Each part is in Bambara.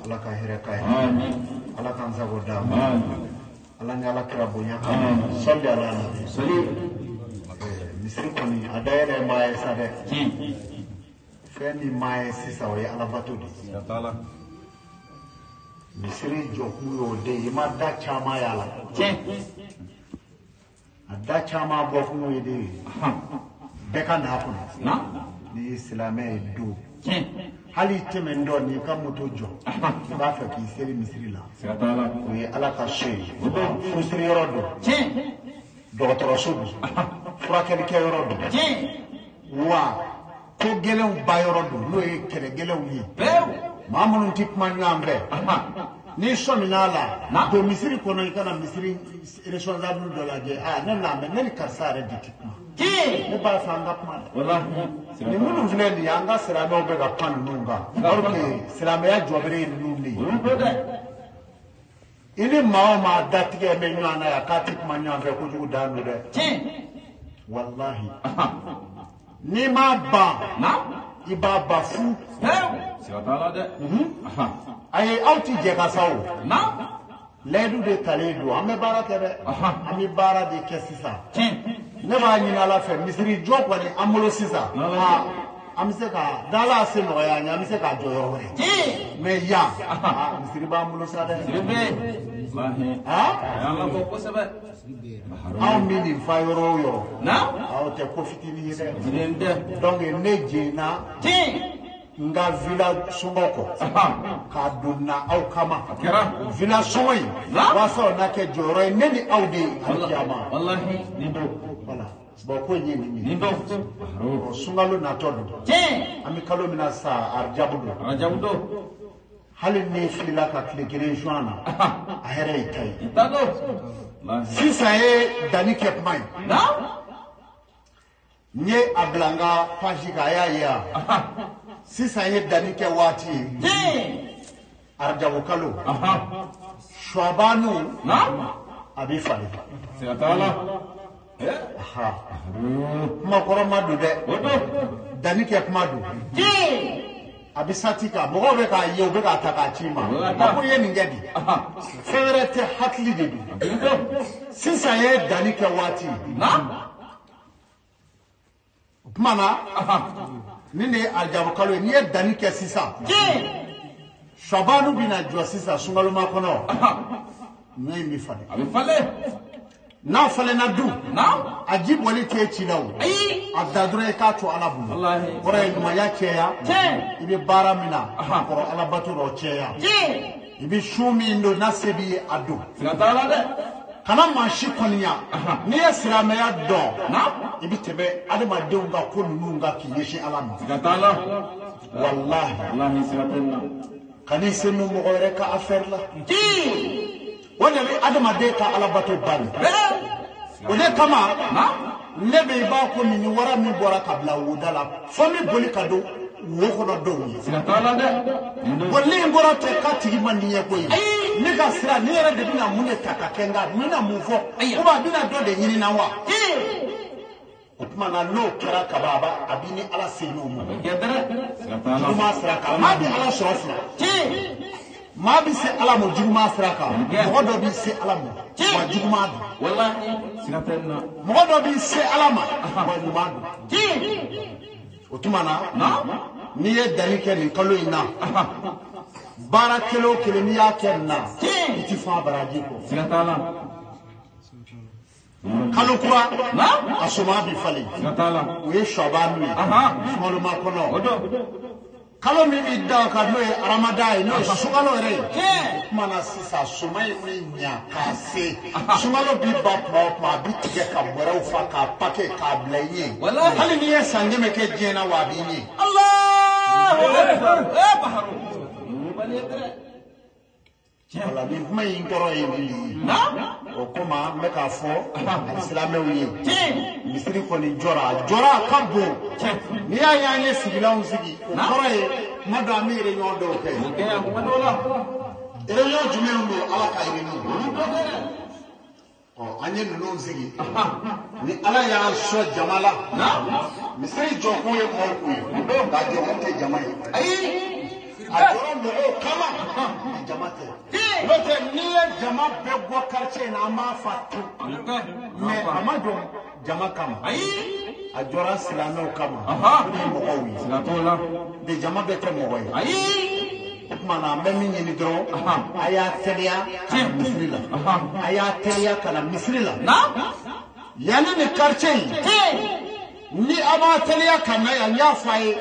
Ala ka hɛrɛ k'a ye. Ala k'an sago d'a ma. Ala ni Ala kira bonya kama. Sɔli ala nabi. Misiri kɔni a dayɛlɛ maa ye sa dɛ. Fɛn min maa ye sisan o ye alabato de ye. Misiri jɔkun y'o de ye, i ma da caman y'a la. A da caman bɔkun ye de ye. Bɛɛ ka n'a kɔnɔ. N'i ye silamɛ ye don. Hali tɛmɛn dɔ n'i ka moto jɔ i b'a fɛ k'i seli misiri la. O ye Ala ka so ye. Furusiri yɔrɔ don. Dɔgɔtɔrɔso don. Furakɛlikɛyɔrɔ don. Wa ko gɛlɛnw ba yɔrɔ don n'o ye kɛlɛ gɛlɛnw ye. Maa minnu tɛ kuma ɲɔgɔn fɛ. N'i sɔmina a la don misiri kɔnɔ i kana misiri responsable dɔ lajɛ. Aa ne n'a mɛn ne ni karisa yɛrɛ de tɛ kuma. Ne b'a fɛ an ka kuma dɛ. Nin minnu filɛ nin ye an ka silamɛw bɛ ka pan ninnu kan. Or que silamɛya jɔbere ye ninnu de ye. I ni maa o maa datigɛ bɛ ɲɔgɔn na yan k'a tɛ kuma ɲɔgɔn fɛ kojugu dan don dɛ. Walahi. N'i m'a ban i b'a ban fu. Ayi aw ti jɛ ka sa o. Layidu de talen don an bɛ baara kɛ dɛ. An bɛ baara de kɛ sisan. Ne b'a ɲini Ala fɛ misiri jɔ kɔni an bolo sisan. An bɛ se ka n'Ala y'a se nɔgɔya an ye an bɛ se k'a jɔ yɔrɔ wɛrɛ. Mais yan misiri b'an bolo sa dɛ. Anw bɛ nin fa yɔrɔ o yɔrɔ. Aw tɛ ko fitinin ye dɛ. Donc ne jɛnna n ka villa sɔngɔ kɔ k'a don na aw kama. Villa sɔngɔ in walasa o na kɛ jɔyɔrɔ ye ne ni aw de ye alikiyama. Voilà. Bon ko in ye nin ye. Sunkalo natɔ don. An bɛ kalo min na sisan arajabu don. Hali n'i filila ka tile kelen suwan na a hɛrɛ y'i ta ye. Sisan ye danni kɛ kuma ye. N ye a bila n ka page kan a y'a ye yan. Sisan ye danni kɛ waati ye. Arajabu kalo. Suwabanu a bɛ falen. Kuma kɔrɔma don dɛ. Danni kɛ kuma don. A bɛ sati kan mɔgɔw bɛ k'a ye u bɛ k'a ta k'a ci ma. A ko i ye nin kɛ di. Fɛn wɛrɛ tɛ hakili de don. Sisan ye danni kɛ waati ye. O tuma na nin de ye arajabu kalo ye n'i ye danni kɛ sisan. Suwabanu bɛna jɔ sisan sunkaloma kɔnɔ. Ɲɔ in bɛ falen. A bɛ falen. N'a falenna dun. A ji bɔli t'e ci la o. A da dɔrɔn i k'a to Ala bolo. Kɔrɔ ye ɲumanya cɛya. I bɛ baara min na kɔrɔ Ala bato dɔ cɛya. I bɛ sun min don n'a se b'i ye a don. Siga t'a la dɛ. Kana maa si kɔniya. N'i ye silamɛya dɔn. I bɛ tɛmɛ adamadenw ka ko ninnu kan k'i ɲɛsin Ala ma. Siga t'a la. Walahi. Walahi siga tɛ nin na. Kan'i sen don mɔgɔ wɛrɛ ka affaire la. O de bɛ adamaden ka alabato bali. O de kama ne bɛ i b'a ko nin wara min bɔra ka bila woda la fo n bɛ boli ka don wo kɔnɔ dɔw ye. Siga t'a la dɛ. Bolili in kɔrɔ tɛ k'a tigi man di n ye koyi. Ne ka sira ne yɛrɛ de bɛna mun de ta ka kɛ n kan n bɛna mun fɔ ou bien a bɛna dɔ de ɲini na wa. O tuma na n'o kɛra kaban a b'i ni Ala se ɲɔgɔn ma. Juguman sira kan maa bɛ Ala sɔrɔ fila. Maa bɛ se Ala ma juguman sira kan. Mɔgɔ dɔ bɛ se Ala ma wa juguman don. Mɔgɔ dɔ bɛ se Ala ma wa ɲuman don. O tuma na n'i ye danni kɛ nin kalo in na baara kelen o kelen n'i y'a kɛ nin na i ti fɔ a baraji kɔ. Kalo kura a soma bɛ falen. O ye Suwabanu ye sunkaloma kɔnɔ. Kalo min bɛ da o kan n'o ye aramada ye n'o ye sunkalo yɛrɛ ye. O tuma na sisan soma in bɛ ɲa k'a se. Sunkalo bɛ ban tuma o tuma a bɛ tigɛ ka bɔrɛw fa k'a pake k'a bila i ɲɛ. Hali n'i ye san 100 kɛ diɲɛ na wa a b'i ɲɛ. Wala nin kuma in kɔrɔ ye nin de ye. O kama n bɛ k'a fɔ alisilamɛw ye. Misiri kɔni jɔra a jɔra a ka bon. N'i y'a ye an ye sigilanw sigi o kɔrɔ ye kuma dɔ an bɛ réunion dɔw kɛ. Réunion jumɛn don Ala ka réunion. Ɔ an ye ninnu sigi. Ni Ala y'an sɔn jama la. Misiri jɔkun ye mɔgɔw kun ye. Nka jɔkun tɛ jama ye. Ayi. A jɔra mɔgɔw kama jama tɛ. N'o tɛ n'i ye jama bɛɛ bɔ quartier in na an b'a fa tu. Mais a ma jɔ jama kama. A jɔra silamɛw kama. O de ye mɔgɔw ye. De jama bɛɛ tɛ mɔgɔ ye. O tuma na an bɛ min ɲini dɔrɔn a y'a teliya ka na misiri la. A y'a teliya ka na misiri la. Yanni nin quartier in. Ni a b'a teliya ka na yan n y'a fɔ a ye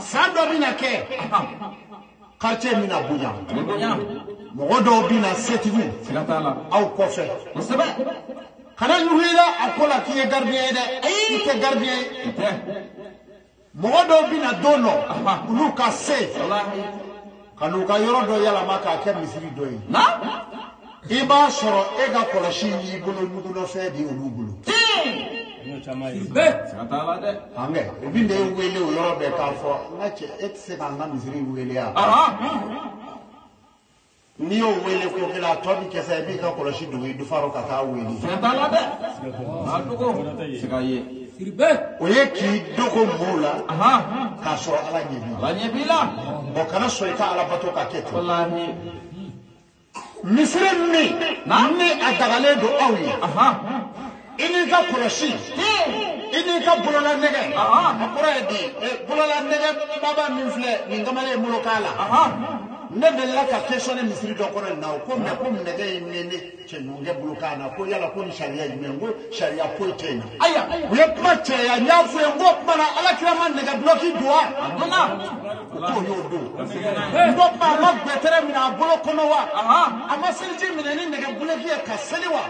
san dɔ bɛna kɛ quartier bɛna bonya mɔgɔ dɔw bɛna setigiw aw kɔfɛ kana ɲugu i la a ko la k'i ye gardien ye dɛ i tɛ gardien ye mɔgɔ dɔw bɛna don dɔ olu ka se ka n'u ka yɔrɔ dɔ yɛlɛma k'a kɛ misiri dɔ ye i b'a sɔrɔ e ka kɔlɔsi y'i bolo ɲugunɔfɛn de ye olu bolo. Angɛ u bɛ ne wele o yɔrɔ bɛɛ k'a fɔ n ka cɛ e tɛ se k'an ka misiri wele yan n'i y'o wele ko kelen a tɔ bɛ kɛ sa i b'i ka kɔlɔsi dogo i dufa ka taa wele. O ye k'i dogo mɔgɔw la k'a sɔrɔ Ala ɲɛ b'i la. Bɔn kana sɔn i ka Ala bato ka kɛ ten. Misiri min ni a dagalen don aw ye. I n'i ka kɔlɔsi i n'i ka bololanɛgɛ a kɔrɔ ye di bololanɛgɛ baba min filɛ nin kamalen ye bolo k'a la ne delila ka questionner misiri dɔ kɔnɔ nin na o ko mɛ ko nɛgɛ in ye ne cɛɲɔgɔnkɛ bolo k'a na ko yala ko nin sariya jumɛn ko sariya foyi tɛ yen na u ye kuma caya n y'a f'u ye n ko kuma na Ala kira ma nɛgɛ bulɔki don wa o t'o y'o don n ko kuma a ma gbɛtɛrɛ minɛ a bolo kɔnɔ wa a ma seliji minɛ ni nɛgɛ bulɔki ye ka seli wa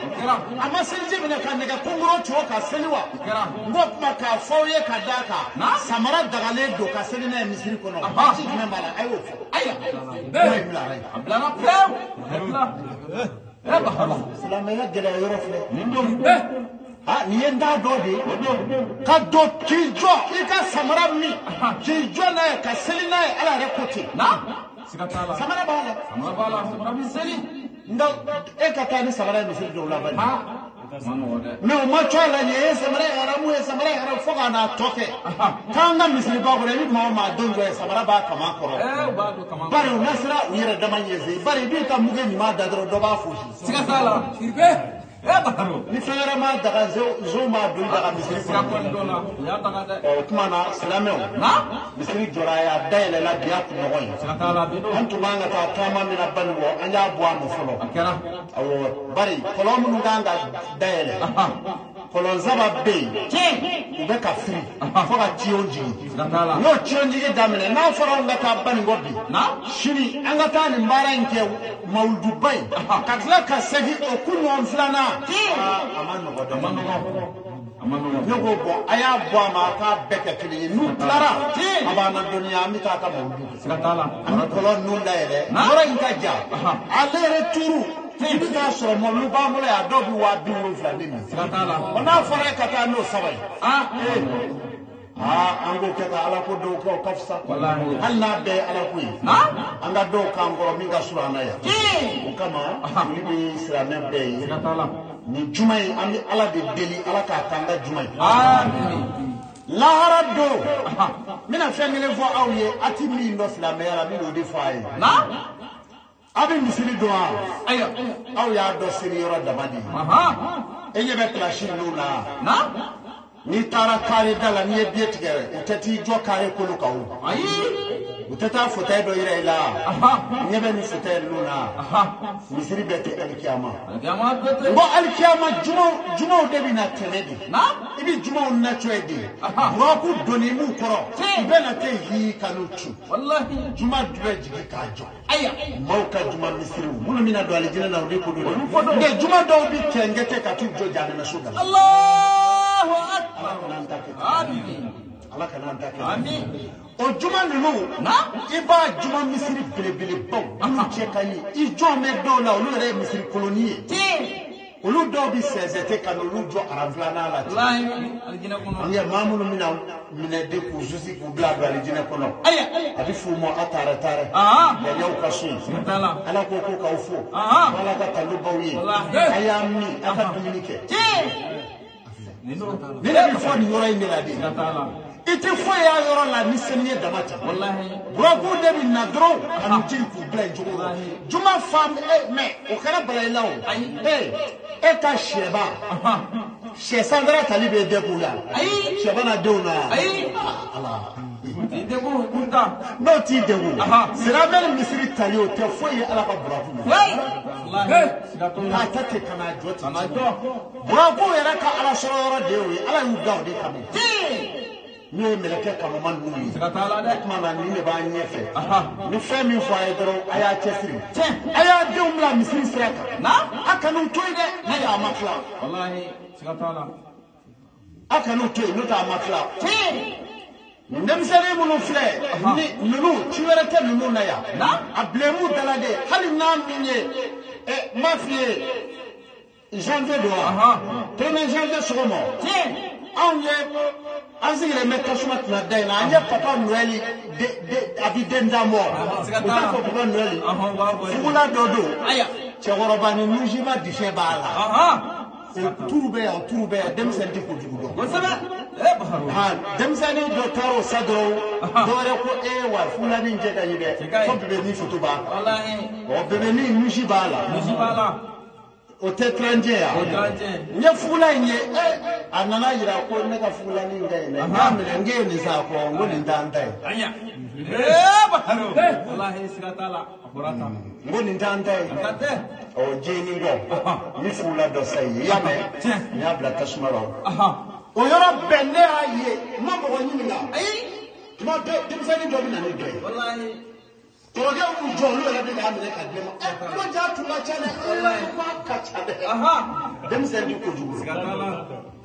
a ma seliji minɛ ka nɛgɛ kongoro cɔ ka seli wa n ko kuma k'a fɔ aw ye ka d'a kan samara dagalen don ka seli n'a ye misiri kɔnɔ waati jumɛn b'a la a y'o fɔ. Silamɛya gɛlɛya yɔrɔ filɛ nin ye n t'a dɔ de ye ka don k'i jɔ i ka samara min k'i jɔ n'a ye ka seli n'a ye Ala yɛrɛ ko ten samara b'a la nka e ka taa ni samara ye misiri dɔw la bani mais o ma cɔ a la nin ye samara ye haramu ye samara ye haramu fo ka n'a tɔ kɛ k'an ka misiriba kɔnɔ i bɛ maa o maa don jɔ ye samara b'a kaman kɔrɔ bari u na siran u yɛrɛ dama ɲɛ bari i b'i ka mugu ɲuman da dɔrɔn dɔ b'a fosi ni fɛn wɛrɛ ma daga zon b'a don daga misiri kɔnɔ o tuma na silamɛw misiri jɔra a y'a dayɛlɛla bi a kunɲɔgɔn ye an tun kan ka taa taama min na Banikɔ an y'a bɔ a ma fɔlɔ awɔ bari kɔlɔn minnu kan ka dayɛlɛ kɔlɔn saba bɛ yen u bɛ ka firi fo ka tiyon jigin n'o tiyon jigin daminɛ n'a fɔra anw ka taa Banikɔ bi sini an ka taa nin baara in kɛ mawuluduba in ka tila ka segin o kunɲɔgɔn filanan a ma nɔgɔ dɛ ne ko bɔn a y'a bɔ a ma a k'a bɛɛ kɛ kelen ye n'u tilara a b'an ladɔnniya an bɛ taa ka mawuludu kɛ an bɛ kɔlɔn ninnu dayɛlɛ yɔrɔ in ka jan ale yɛrɛ turu i bɛ taa sɔrɔ mɔbili b'an bolo yan dɔw bɛ 70,000 de min n'a fɔra e ka taa n'o saba ye an k'o kɛ ka Ala ko dɔw kɛ o ka fisa hali n'a bɛɛ ye Ala ko ye an ka dɔw k'an kɔrɔ min ka surun an na yan o kama foli bɛ silamɛ bɛɛ ye nin juma in an bɛ Ala de deli Ala k'a k'an ka juma ye lahara don n bɛna fɛn kelen fɔ aw ye a ti min dɔn silamɛya la n bɛn'o de fɔ a ye. A bɛ misiri dɔn wa aw y'a dɔn seli yɔrɔ dama de ye e ɲɛ bɛ kilasi ninnu na n'i taara kare da la n'i ye biye tigɛ u tɛ t'i jɔ kare kolo kan o u tɛ taa fauteuil dɔ yira i la ɲɛ bɛ nin fauteuil ninnu na misiri bɛɛ tɛ alikiyama n ko alikiyama jumaw de bɛ na tɛmɛ de i bɛ jumaw nacɔ ye de buraku donni m'u kɔrɔ u bɛ na ten hii ka n'u cu juma bɛ jigin k'a jɔ maaw ka juma misiriw minnu bɛna don alijinɛ na o de ko don dɛ nka juma dɔw bɛ kɛnkɛtɛ ka t'u jɔ jahanamaso da la. Ala kana an ta kɛ o juma ninnu i b'a juma misiri belebelebaw minnu cɛ ka ɲi i jɔn bɛ dɔw la olu yɛrɛ ye misiri koloni ye olu dɔw bɛ sɛnsɛn tɛ ka n'olu jɔ aran filanan la ten an ye maa minnu bɛna minɛ de k'u susi k'u bila don alijinɛ kɔnɔ a bɛ f'u ma a taara taara yanni ka so yen Ala ko k'aw fo Ala ka tanu b'aw ye a y'a min a ka dumuni kɛ. Ni ne bɛ fɔ nin yɔrɔ in de la de. I tɛ foyi y'a yɔrɔ la ni seli ye dama tɛ. Buraku de bɛ na dɔrɔn ka n'u jigin k'u bila yen cogo la. Juma fan mɛ o kɛra bala i la o. E ka sɛba. Sɛ sandara tali bɛ degun la. Sɛba n'a denw na. Ala. N'o t'i degun. Silamɛ ni misiri tali o tɛ foyi ye Ala ka buraku ma. K'a ta ten ka n'a jɔ ten. Buraku yɛrɛ ka Ala sɔrɔ yɔrɔ de y'o ye. Ala y'u da o de kama. N'o ye mɛlɛkɛ kanuma ninnu ye. O tuma na nin de b'an ɲɛfɛ. Ni fɛn min fɔ a ye dɔrɔn a y'a cɛsiri. A y'a denw bila misiri sira kan. A kan'u to yen dɛ. N'o tɛ a ma tila. A kan'u to yen n'o tɛ a ma tila. Nin denmisɛnnin minnu filɛ ni ninnu ci wɛrɛ tɛ ninnu na yan. A bilenmu dala de hali n'a min ye n b'a f'i ye janvier don wa. 1er janvier sɔgɔma. Anw ye an sigilen bɛ tasuma tɛna da in na an ye Papa Noël a bɛ den d'an ma u t'a fɔ Papa Noël fugula dɔ don cɛkɔrɔba ni nujima difɛ b'a la o turu bɛ yan o turu bɛ yan denmisɛnnin tɛ kojugu dɔn denmisɛnnin dɔ taara o sa dɔrɔn dɔ wɛrɛ ko ee wa fugulanin cɛ ka ɲi dɛ fo bébé foto b'a kan ɔ bébé nuji b'a la. O tɛ tilancɛ ya. N ye fugula in ye a nana yira ko ne ka fugulanin ka ɲi dɛ. N y'a minɛ n k'e ye nin san kɔ n ko nin t'an ta ye. N ko nin t'an ta ye. Ɔ jeni kɔ n bɛ fugula dɔ sa ye i y'a mɛn n y'a bila tasuma la. O yɔrɔ bɛɛ ne y'a ye n ma mɔgɔ ɲininka. Tuma bɛɛ denmisɛnnin dɔ bɛ na ni dɔ ye. Kɔrɔkɛ b'u jɔ olu yɛrɛ bɛ k'a minɛ ka di ne ma. Ko ja tun ka ca dɛ. Ko a ka ca dɛ. Denmisɛnnin tɛ kojugu.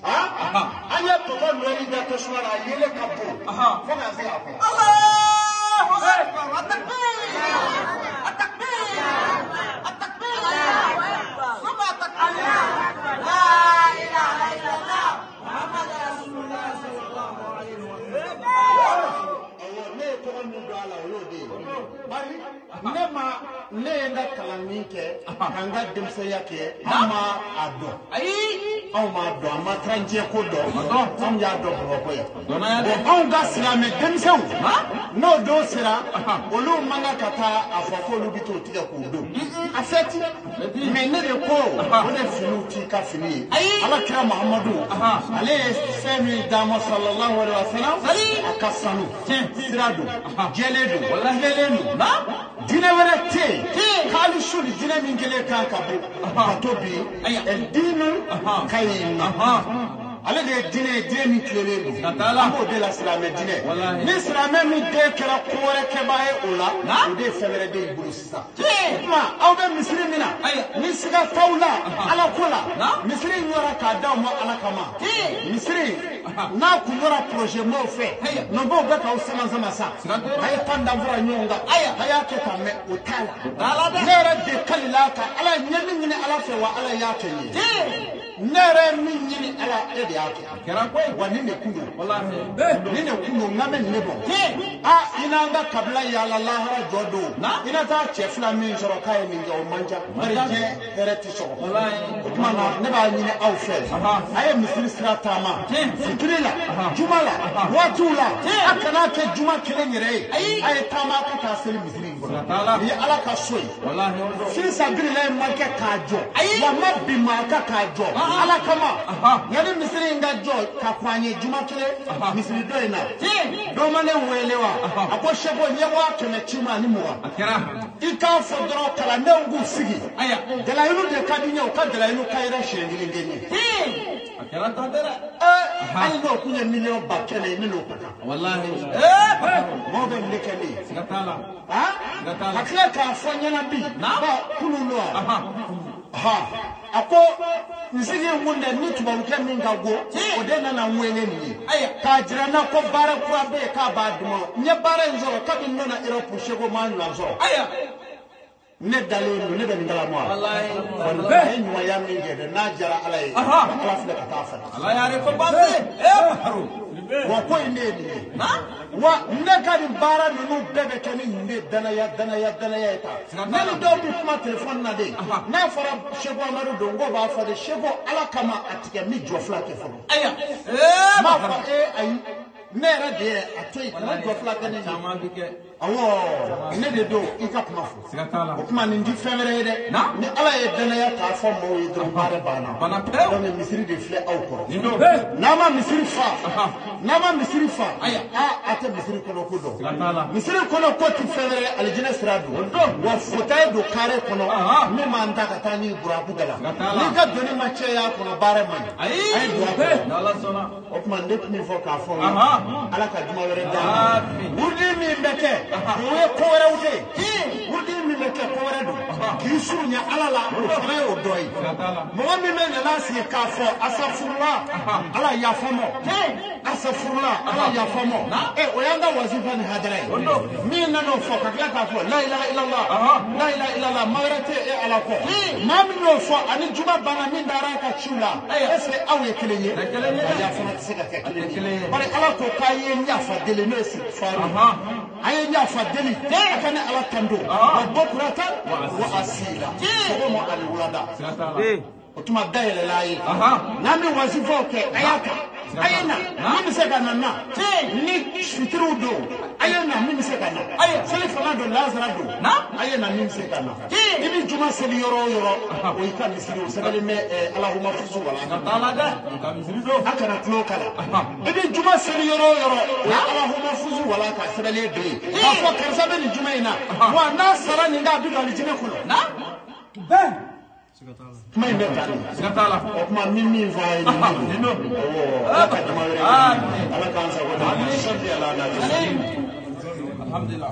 An ye Papa Noël da tasuma la a yelen ka bon fo k'a se a kɔnɔ. Allahu Akbar! At-takbir! At-takbir! At-takbir! Summa takbir! La ilaha illallah Muhammad Rasulullah sallallahu alaihi wa sallam. Ne ye tɔgɔ min don a la o y'o de ye. Bari ne ma ne ye n ka kalan min kɛ ka n ka denmisɛnya kɛ an ma a dɔn. Anw m'a dɔn an ma tilancɛ ko dɔn anw y'a dɔn Bamakɔ yan. Bon anw ka silamɛ denmisɛnw n'o don sera olu man kan ka taa a fɔ k'olu bɛ t'o tigɛ k'o don. A fɛti mais ne de ko o de finiw t'i ka fini ye. Ala kira Muhamadu ale ye fɛn min d'an ma sallallahu alaihi wa sallam a ka sanu sira don jɛlen don tilelen don. Diinɛ wɛrɛ tɛ yen k'ali su ni diinɛ min kelen kan ka bɔ ka to bi diinɛ ka ɲi ale de ye diinɛ ye diinɛ min tilelen don an b'o de la silamɛ diinɛ ni silamɛ min den kɛra ko wɛrɛ kɛbaa ye o la o de ye fɛn wɛrɛ de y'i bolo sisan o tuma aw bɛ misiri min na ni siga t'aw la ala ko la misiri in yɔrɔ k'a d'aw ma ala kama misiri n'a kun yɔrɔ projet m'aw fɛ nɔbɔw bɛ k'aw sama sama sa a ye tan danfara ɲɔgɔn kan a y'a kɛ tan mɛ o t'a la ne yɛrɛ de kalila kan ala ye ɲɛ min ɲini ala fɛ wa ala y'a kɛ n ye ne yɛrɛ ye min ɲini ala e de y'a kɛ wa nin de kun don nin de kun don n ka bɛ nin de bɔ a i n'an ka kabila yaala lahara jɔ don i na taa cɛ fila min sɔrɔ k'a ye nin kɛ o man ca bari diɲɛ hɛrɛ tɛ sɔrɔ o tuma na ne b'a ɲini aw fɛ a ye misiri sira taama fitiri la juma la waatiw la a kana kɛ juma kelen yɛrɛ ye a ye taama ka taa seli misiri in kɔnɔ nin ye ala ka so ye fisabililayi man kɛ k'a jɔ wa ma bin maa kan k'a jɔ ala kama yanni misiri in ka jɔ ka kɔn an ye juma kelen misiri dɔ in na dɔ ma ne wele wa a ko seko n ye 100 ci ma ani 20 i k'a fɔ dɔrɔn kalandenw k'u sigi dalayilu de ka di n ye u ka dalayilu ka yɛrɛ siɲɛ kelen kɛ n ye hali n'o kun ye miliyɔn 100 ye ne n'o ka kan mɔgɔw bɛ nin de kɛ ne ye ka tila k'a fɔ n ɲɛna bi ba kunun don wa a ko n sigi n kun dɛ ni tubabukɛ min ka go o de nana n wele nin ye k'a jira n na ko baara kura bɛ yen k'a b'a di ma n ye baara in sɔrɔ kabini n nana Europe seko m'a ɲɔgɔn sɔrɔ ne dalen don ne bɛ nin kalama wa a ye ɲumanya min kɛ dɛ n'a diyara ala ye ala filɛ ka taa fɛ wa ko in ne ye nin ye wa ne ka nin baara ninnu bɛɛ bɛ kɛ ni nin de danaya danaya danaya ye tan ne ni dɔw bɛ kuma telefɔni na de n'a fɔra Seko Amadu don n ko b'a fɔ de Seko ala kama a tigɛ n bɛ jɔ fila kɛ fɔlɔ n b'a fɔ ee ayi n Ne yɛrɛ de ye a to yen kana jɔ fila kɛ ne ye. Awɔ ne de don i ka kuma fɔ. O tuma nin ti fɛn wɛrɛ ye dɛ. Ni Ala ye danaya k'a fɔ maaw ye dɔrɔn baara banna. Donc misiri de filɛ aw kɔrɔ. N'a ma misiri fa. N'a ma misiri fa. Aa a tɛ misiri kɔnɔ ko dɔn. Misiri kɔnɔ ko ti fɛn wɛrɛ ye alijinɛ sira don. Wa fota ye don kare kɔnɔ min m'an ta ka taa n'i buraku da la. N'i ka doni ma cɛya a kɔnɔ baara man ɲi. A ye don a kɔnɔ. O tuma ne tun bɛ fɔ k'a fɔ Ala ka juma wɛrɛ d'an ma. Wurudi min bɛ kɛ o ye ko wɛrɛw de ye. Wurudi min bɛ kɛ ko wɛrɛ don. K'i surunya Ala la o fana y'o dɔ ye. Mɔgɔ min bɛ nana sigi k'a fɔ asafurula Ala yafa ma. Asafurula Ala yafa ma. O y'an ka wazifa ni hadara ye. Min nan'o fɔ ka tila k'a fɔ la ilaha illallah la ilaha illallah maa wɛrɛ tɛ e Ala kɔ. Maa min y'o fɔ ani juma banna min dara a ka ciw la est ce que aw ye kelen ye? A fana tɛ se ka kɛ kelen ye. Bari Ala ko k'a ye yafa deli n'o ye sigifaru. A ye yafa deli a ka ne Ala tando. Wa bukuratan wa asila. Sɔgɔma ani wulada. O tuma dayɛlɛla a ye. N'an bɛ wazifaw kɛ a y'a ta. A ye na min bɛ se ka na na. Ni fitiriw don a ye na min bɛ se ka na. Seli fana don lazara don a ye na min bɛ se ka na. I bɛ juma seli yɔrɔ o yɔrɔ o y'i ka misiri o sɛbɛnlen bɛ Alahuma fusu wala. A kana tulo kala. I bɛ juma seli yɔrɔ o yɔrɔ o ye Alahuma fusu wala ka sɛbɛnlen bɛ yen. K'a fɔ karisa bɛ nin juma in na wa n'a sara nin da a bɛ don alijinɛ kɔnɔ. Kuma in bɛ tan de. O tuma min fɔ a ye nin don. Ala ka jama wɛrɛ kɛ. Ala k'an sago d'an ma. Sɔli ala nabi. Alhamdulillah.